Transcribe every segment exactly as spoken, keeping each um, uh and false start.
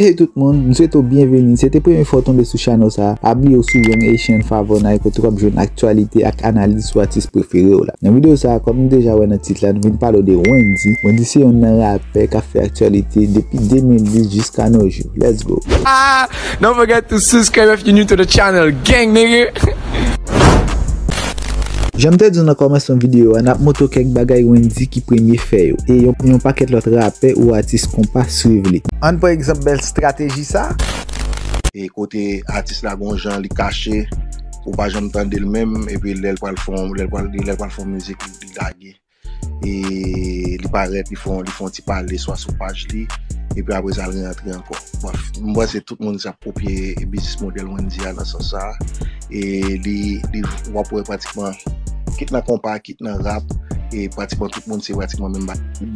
Hey tout moun, m swete w byenveni. Si se te premye fwa w tonbe sou chanèl sa a, pa bliye w sou Young Haitian Favor Nine kote w ap jwenn aktyalite ak analiz sou atis prefere w la. Nan videyo sa a, kòm nou deja wè nan tit la, nou vin pale w de Wendyy. Wendyy se yonn nan rapè k ap fè aktyalite depi de mil dis jiska nos jours. Let's go! Ah, don't forget to subscribe if you're new to the channel, gang nigga. Jan m te di w nan kòmansman videyo a, n ap montre w kèk bagay Wendyy ki premye fè yo, e yon, yon pakèt lòt rapè ou atis konpa swiv li. Ann pran egzanp bèl estrateji sa. E kote atis la gon jan li kache, ou pa janm tande l menm, epi lè l pral fè yon, lè l pral, lè l pral fè yon mizik, li, li lage. E li parèt, li fè yon, li fè yon ti pale swa sou paj li, epi apre sa, l rantre ankò. Bon, m panse tout moun sa ap kopye business model Wendyy a nan sans sa. E li, li, w ap wè pratikman, kit nan konpa, kit nan rap, e pratikman tout moun se pratikman menm bagay.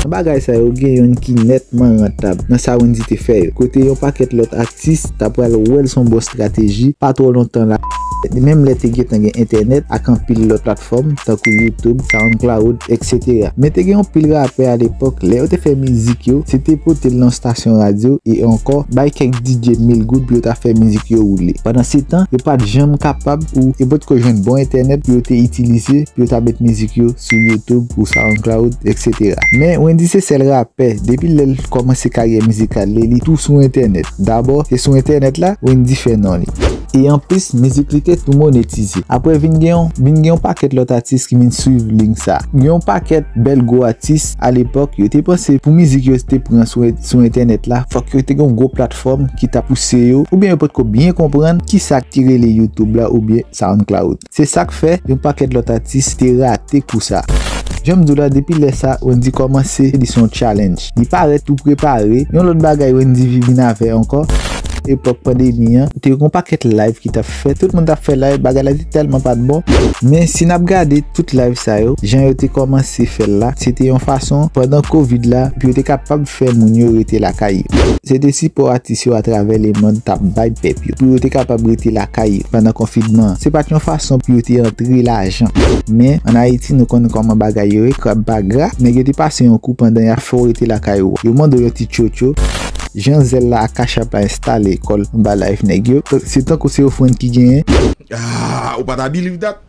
Nan bagay sa yo, gen youn ki nètman rantab nan sa Wendyy te fè yo. Kote yon pakèt lòt atis ta pral wè l se yon bon estrateji, pa twò lontan la, menm lè te gentan gen entènèt ak anpil lòt platfòm, tankou YouTube, SoundCloud, et cetera. Men te gen yon pil rapè alepòk, lè yo te fè mizik yo, se te pote l nan stasyon radyo e ankò bay kèk D J mil goud pou yo ta fè mizik yo woule. Pandan se tan, yo pa t janm kapab ou yo potko jwenn bon entènèt pou yo te itilize pou yo ta met mizik yo sou YouTube ou SoundCloud, et cetera. Men Wendyy se sèl rapè, depi lè l kòmanse karyè mizikal li, li tou sou entènèt. Dabò, se sou entènèt la Wendyy fè non li. E anplis, mizik li te tou monetize. Apre vin gen yon, vin gen yon pakèt lòt atis ki vin swiv liy sa. Gen yon pakèt bèl gwo atis alepòk, yo te panse pou mizik yo te pran sou, sou entènèt la, fòk yo te gen yon gwo platfòm ki ta pouse yo, oubyen yo potko byen konprann kisa ki rele YouTube la oubyen SoundCloud. Se sa k fè yon pakèt lòt atis te rate kou sa. Jan m di w la, depi lè sa, Wendyy kòmanse, li se yon challenge. Li parèt tou prepare. Yon lòt bagay Wendyy vin avè ankò, epòk pandemi an, te gen yon pakèt live ki t ap fèt. Tout moun t ap fè live, bagay la te tèlman pa t bon. Men si n ap gade tout live sa yo, jan yo te kòmanse fè l la, se te yon fason, pandan kovid la, pou yo te kapab fè moun yo rete lakay yo. Se te sipò atis yo atravè lemonn t ap bay pèp yo, pou yo te kapab rete lakay yo pandan konfinman an. Se pa t yon fason pou yo te antre lajan. Men, ann Ayiti, nou konnen kòman bagay yo ye, krab pa gra, nèg yo te pase yon kou pandan y ap fè w rete lakay ou. Yo mande w yon ti tchotcho, jan zèl la ak kachap la enstale kò l anba live nèg yo, se tankou se ofrann ki genyen. Ah, ou pa ta believe that?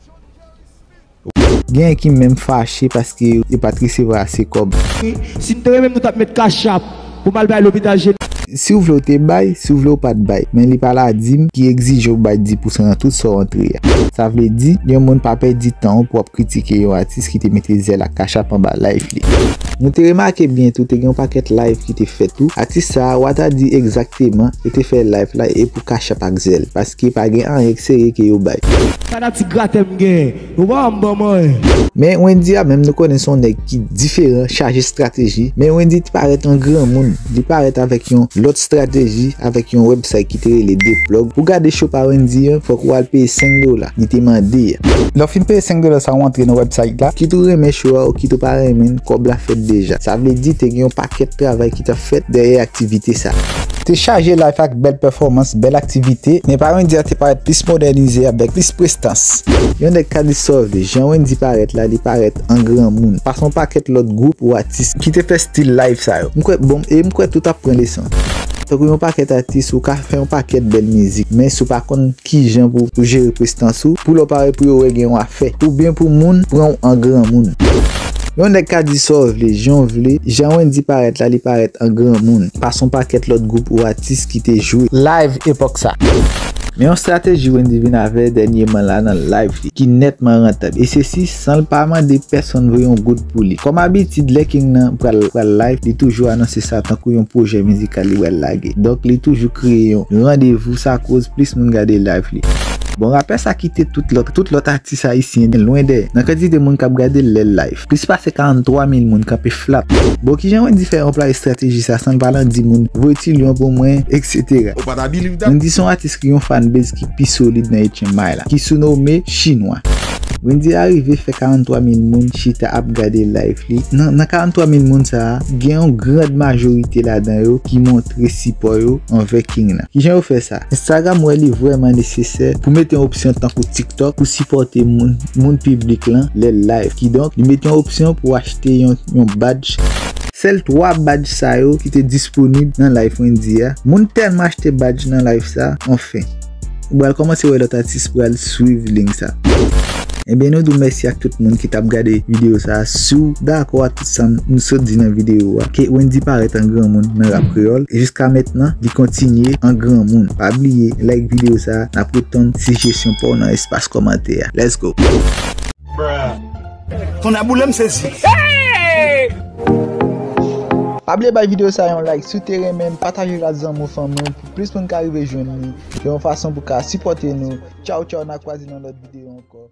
Genyen ki menm fache paske yo pa t resevwa ase kòb. Si n te renmen, nou t ap met kachap pou m al bay lopital jeneral. Si w vle w te bay, si w vle w pa t bay. Men li pa ladim ki egzije w bay dis pousan nan tout sa w antre a. Sa vle di, yon moun pa pèdi tan w pou w ap kritike yon atis ki te mete zèl ak kachap anba live li. Nou te remake byen tou, te gen yon pakèt live ki te fèt tou. Atis sa a, w a ta di egzakteman, yo te fè live la e pou kachap ak zèl, paske pa gen anyen k serye ke yo bay. Fanatik gratè m genyen. Yo pa ban m ban manyen. Men Wendyy a menm, nou konnen se yon nèg ki diferan, chaje estrateji. Men Wendyy te parèt an granmoun. Li parèt avèk yon lòt estrateji, avèk yon website ki te rele The Plug. Pou gade show pa Wendyy an, fòk ou al peye senk dola. Li te mande a. Lè w fin peye senk dola sa, ou antre nan website la. Kit ou renmen show a ou kit ou pa renmen l, kòb la fèt deja. Sa vle di te gen yon pakèt travay ki t ap fèt dèyè aktivite sa. Te chaje live ak bèl pèfòmans, bèl aktivite, men pa Wendyy a te parèt plis modènize avèk plis prestans. Yon nèg ka di sa w vle, jan Wendyy parèt la, li parèt an granmoun. Pase yon pakèt lòt gwoup ou atis ki te fè stil live sa yo. M kwè, bon, e m kwè tout ap pran leson. Tankou yon pakèt atis, ou ka fè yon pakèt bèl mizik, men si w pa konn kijan pou, pou jere prestans ou, pou lè w parèt pou yo wè gen yon afè, oubyen pou moun pran w an granmoun. Yon nèg ka di sa w vle, jan w vle, jan Wendyy parèt la, li parèt an granmoun. Pase yon pakèt lòt gwoup ou atis ki te jwe live epòk sa. Men yon estrateji Wendyy vin avè dènyèman la nan live li, ki nètman rantab. E sesi, san l pa mande pèsonn voye yon goud pou li. Kòm abitid, lè King nan pral, pral live, li toujou anonse sa tankou yon pwojè mizikal li pral lage. Donk, li toujou kreye yon randevou, sa koz plis moun gade live li. Bon, rapè sa kite tout lòt, tout lòt atis ayisyen lwen dèyè. Nan kantite moun k ap gade l lè l live, plis pase karannntwa mil moun kanpe flat. Bon, kijan Wendyy fè anplwaye estrateji sa san l pa lan di moun voye ti lyon pou mwen, et cetera. Ou pa ta believe that? Wendyy se yon atis ki gen yon fanbase ki pi solid nan H M I la, ki sounome Chinwa. Wendyy arive fè karannntwa mil moun chita ap gade live li. Nan, nan karannntwa mil moun sa a, gen yon grand majorite ladan yo ki montre sipò yo anvè King nan. Kijan yo fè sa? Instagram wè li vrèman nesesè pou mete yon opsyon tankou TikTok pou sipòte moun, moun piblik lan lè l live. Kidonk, li mete yon opsyon pou w achte yon, yon badge. Sèl twa badge sa yo ki te disponib nan live Wendyy a. Moun tèlman achte badge nan live sa, anfen. Ou pral kòmanse wè lòt atis pral swiv liy sa. Ebyen, nou di w mèsi ak tout moun ki t ap gade videyo sa. Si w dakò ak tout sa m sot di nan videyo a, ke Wendyy parèt an granmoun nan rap kreyòl, e jiska mentnan, li kontinye an granmoun. Pa bliye, like videyo sa, n ap ret tann sijesyon pa w nan espas kòmantè a. Let's go! Ton a boule m sezi. Pa bliye bay videyo sa yon like si w te renmen l, pataje l ak zanmi w, fanmi w, pou plis moun ka rive jwenn li, yon fason pou ka sipòte nou. Tchaw tchaw, n a kwaze nan lòt videyo ankò.